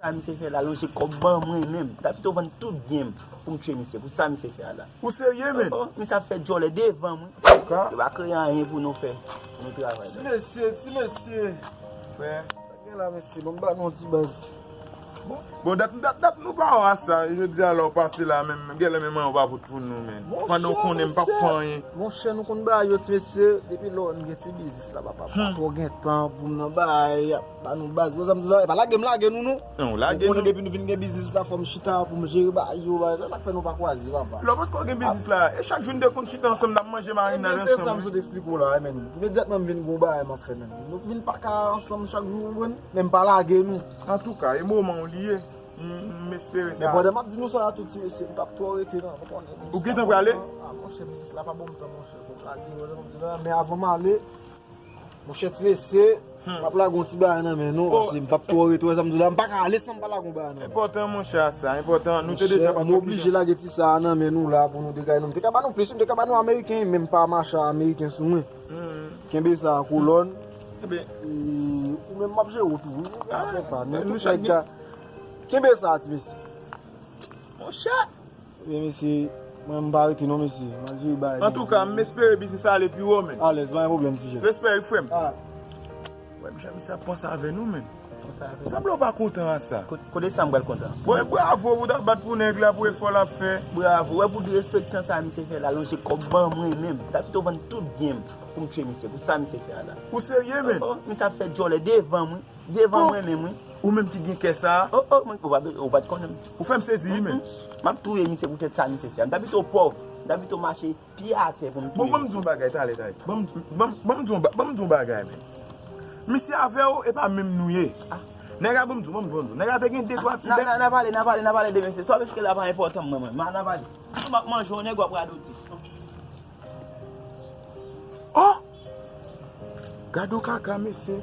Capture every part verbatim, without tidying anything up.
Sa misye fè la, lonje kòb ban mwen menm. M ta pito vann tout byen m pou m tiye misye, pou sa misye fè a la. Ou serye, men? Oh, oh, misye ap fè djòlè devan mwen. Yo pa kreye anyen pou nou fè, pou nou travay. Ti mesye, ti mesye. Frè, sa gen la, mesye? Bon, m ba nou yon ti baz. Bon, dat, dat, dat nou pa wè sa. Jodi a la w pase la menm, genlè menm anyen w pa pote pou nou, men. Pandan w konnen m p ap fè anyen. Monchè, nou konn bagay yo, ti mesye. Depi lò, nou gen ti biznis la, papa. Pa twò gen tan pou m nan bagay, ba nou baz. Wè sa m di la, e pa lage m lage nou, non. Non, lage nou. Ou konnen depi nou vin gen biznis la, fò m chita pou m jere bagay yo, bagay sa, sa k fè nou pa kwaze, papa. Lè w potko gen biznis la, e chak jou n te konn chita ansanm, n ap manje marinad ansanm. Ebyen, se sa m sot eksplike w la, men. Imedyatman m vin gen yon bagay m ap fè, men. Nou vin pa ka ansanm chak jou, ou konprann? Men m pa lage nou. Antouka, e moman w li ye. M, m espere sa. Men pandan m ap di nou sa la tou, ti mesye, m p ap twò rete, non. Ou konnen biznis la. Ou gentan prale? Ah, monchè, biznis la pa ban m tan, monchè. Fò m lage, wè sa m ap di la, men avan m ale, monchè, ti mesye, m ap lage yon ti bagay nan men nou, paske m p ap twò rete, wè sa m di la, m pa ka ale san m pa lage yon bagay nan men. Enpòtan, monchè, sa, enpòtan. Nou te deja pa. Monchè, m oblije lage ti sa a nan men nou la pou nou te ka, nou te ka ba nou plis, nou te ka ba nou ameriken, men m pa mache a ameriken sou mwen. Kenbe sa a, kolòn. Ebyen. E, ou menm m ap jere w tou, wi. Ou ka fè pa, men tout nèg ka. Kenbe sa a, ti mesye. Monchè. Ebyen, mesye, mwen, m pa rete non, mesye. M al jere bagay biznis mwen. Antouka, m espere biznis la ale pi wo, men. Alèz, pa gen pwoblèm, ti jèn. Respè, wi, frè m. Ah. Wè, m jan misye ap panse avè nou, men. Sanble w pa kontan a sa. Ko-, kote sa m pral kontan? Bon, e bravo pou w ta bat pou nèg la, pou efò l ap fè. Bravo, wè pou derespektan sa misye fè la, lonje kòb ban mwen menm. M ta pito vann tout byen m pou m tiye misye, pou sa misye fè a la. Ou serye, men? Oh, oh, misye ap fè djòlè devan mwen, devan mwen menm, wi. Ou menm ki gen kè sa a? Oh, oh, mwen, ou pa, ou pa t konnen m. Ou fè m sezi, wi, men. Mm, mm. M ap touye misye poutèt sa misye fè a. M ta pito pòv, m ta pito mache pye atè pou m touye misye. Bon, ban m di w yon bagay, talè, talè. Ban m, ban m, ban m di w yon ba-, ban m di w yon bagay, men. Misye avè w, e pa menm nou ye. Ah. Nèg la, ban m di w, ban m di w, ban m di w. Nèg la te gen de twa ti bèf. N a, n a, n a pale, n a pale, n a pale de mesye. Sa w vle ke la pa enpòtan mwen, mwen. N a, n a pale. M ap manje yon nèg w ap radote. Oh! Gade yon kaka, mesye.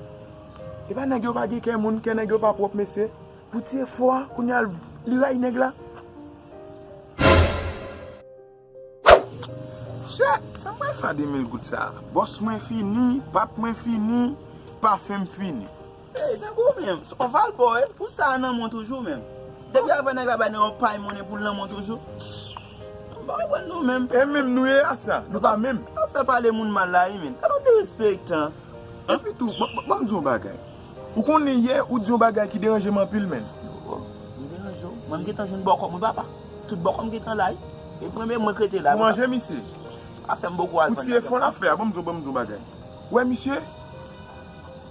E pa nèg yo pa gen kè moun, kè nèg yo pa pwòp, mesye. Pou ti efò a, kounye a li ray nèg la. Chè, sa mwen fè a de mil goud sa? Bòs mwen fini, pat mwen fini, pafen m fini. Ey, tankou ou menm, se yon valpò, wi. Pou sa a nan men w toujou menm. Depi avè nèg la bay nan yon pay monnen pou l nan men w toujou. M pa konprann nou menm. E menm nou ye a sa, nou pa menm. Pa fè pale moun mal la, wi, menm. Gade yon derespektan. Epi tou, ban, ban, ban m di yon bagay. Ou konnen yè, ou di yon bagay ki deranje m anpil, menm. Oh, m deranje w? Mwen, m gentan jwenn bòkò mwen, papa. Tout bòkò m gentan la, wi. E mwen menm, mwen k rete la, papa. Ou manje, misye? Afè m poko al vann. Ou tiye fon afè a, ban m di w, ban m di w yon bagay. Wè, misye,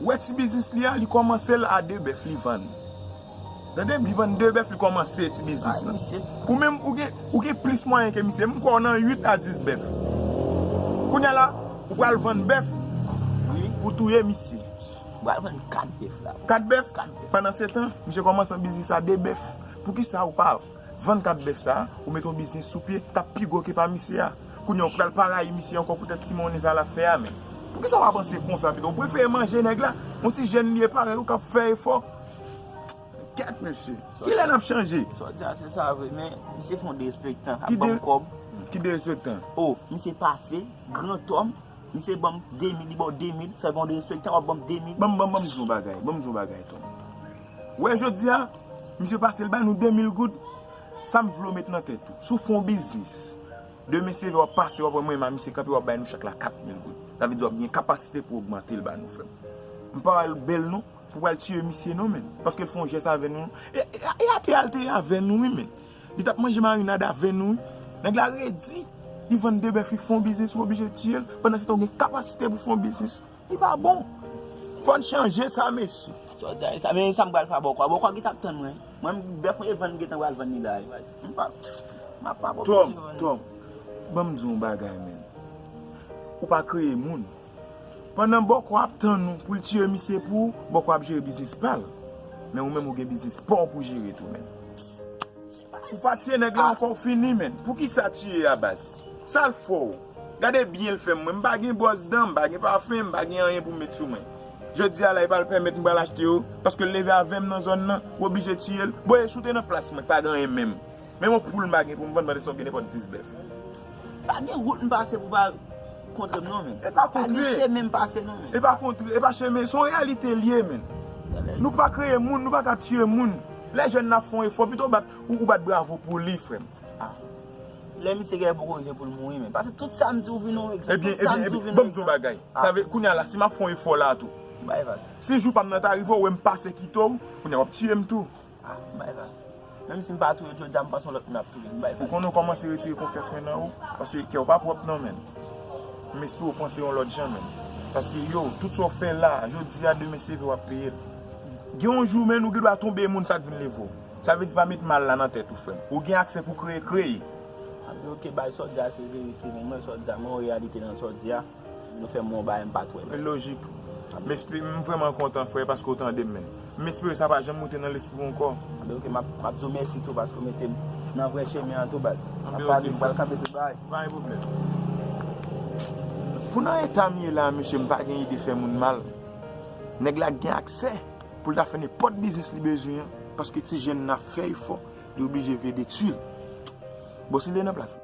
wè ti biznis li a, li kòmanse l a de bèf, li vann. Tande m, li vann de bèf, li kòmanse ti biznis la. Ou menm, ou gen, ou gen plis mwayen ke misye. M kwè w nan uit a dis bèf. Kounye a la, ou pral vann bèf pou touye misye. Ou pral vann kat bèf la. Kat bèf? Kat bèf. Pandan se tan, misye kòmanse nan biznis a de bèf. Poukisa ou pa vann kat bèf sa a, ou mete yon biznis sou pye, t ap pi gwo ke pa misye a? Kounye a, ou pral pa rayi misye ankò poutèt ti monnen sa l ap fè a, men. Poukisa w pa panse konsa pito? Ou prefere manje nèg la, yon ti jèn li ye parèy ou k ap fè efò. Kèt, mesye. Kilè n ap chanje? Sa w di a, se sa vre, men misye fè yon derespektan ap ban m kòb. Ki derespektan? Oh, misye pase, grantòm, misye ban m de mil, li ba w de mil, sa fè yon derespektan, w ap ban m de mil. Ban m, ban m, ban m di w yon bagay, ban m di w yon bagay, Tom. Wè, jodi a, misye pase, l bay nou de mil goud. Sa m vle w met nan tèt ou. Si w fè yon biznis, demen se lè w ap pase, w ap wè mwen menm a misye kanpe, w ap bay nou chak la kat mil goud. Sa vle di w ap gen kapasite pou w ogmante l ba nou, frè m. M pa wè l bèl, non. Pou pral tiye misye non, menm. Paske l fè yon jès avè nou. E, e, e atè a l te ye avè nou, wi, menm. Li t ap manje marinad avè nou, wi. Nèg la redi. Li vann de bèf, li fè yon biznis, ou oblije tiye l. Pandan se tan, ou gen kapasite pou fè yon biznis. Li pa bon. Fò n chanje sa, mesye. Sa w di a, sa, men sa m pral fè a bòkò a. Bòkò a gentan ap tann mwen. Mwen, bèf mwen te vann, m gentan pral vann li la, wi. M pa, m ap pa bòkò. Tom, Tom, ban m di w yon bagay, menm. Ou pa kreye moun. Pandan bòkò ap tann ou pou l tiye misye pou ou, bòkò ap jere biznis pa l. Men ou menm ou gen biznis pa w pou jere tou, menm. Ou pa tiye nèg la ankò, w fini, menm. Poukisa tiye a, baz? Sa l fè w? Gade byen l fè m, mwen. M pa gen bwòs dan, m pa gen pafen, m pa gen anyen pou m met sou mwen. Jodi a la, e pa l pèmèt m pral achte yo, paske l leve avè m nan zòn nan, ou oblije tiye l. Bon, e si w te nan plas mwen, pa gen anyen menm. Menm yon poul m pa gen pou m vann, pandan se w gen nenpòt dis bèf. Pa gen wout m pase pou pa kontre m non, men. E pa kontre. Pa gen chemen m pase non, men. E pa kontre, e pa chemen, se yon reyalite l ye, men. Nou pa kreye moun, nou pa ka tiye moun. Lè jèn nan ap fè yon efò, pito w bat, ou, ou bat bravo pou li, frè m. Ah. Lè misye gen poko rive pou l mouri, men. Paske tout sa m di w vin yon egzanp. Ebyen, Tout sa m ebyen, di w vin ebyen, ban m di w yon bagay. Sa vle, kounye a la, si m ap fè yon efò la tou. Bay vag. Si jou pa m nan ta rive, ou wè m pase kite w, kounye a w ap tiye m tou. Ah, bay vag. Menm si m pa touye w jodi a, m panse yon lòt moun ap touye m. Bay Ou vag. konnen w kòmanse retire konfyans mwen nan ou, paske kè w pa pwòp non, men. M espere w panse yon lòt jan, men. Paske yo, tout sa w fè la, jodi a, demen se vre w ap peye l. Gen yon jou, men, ou gen dwa tonbe moun sa k vin leve w. Sa vle di pa met mal la nan tèt ou, frè m. Ou gen aksè pou kreye, kreye. Ah, men ok, bay sa w di a se verite, men mwen sa w di a, mwen yon reyalite nan sa w di a. Nou fè m yon bagay m pa t wè. Men lojik. M espere, m vrèman kontan, frè, paske w tande m, men. M espere sa pa janm moute nan lespri w ankò. Anben, ok, m ap, m ap di w mèsi tou paske w mete m nan vrè chemen an tou, baz. M ap Anben, pale, ok, m pral kanpe tout bagay. Pa gen pwoblèm. Pou nan eta m ye la, mesye, m pa gen ide fè moun mal. Nèg la gen aksè pou l ta fè nenpòt biznis li bezwen an, paske ti jèn nan ap fè efò, li oblije vle detwi l. Bon, si l te nan plas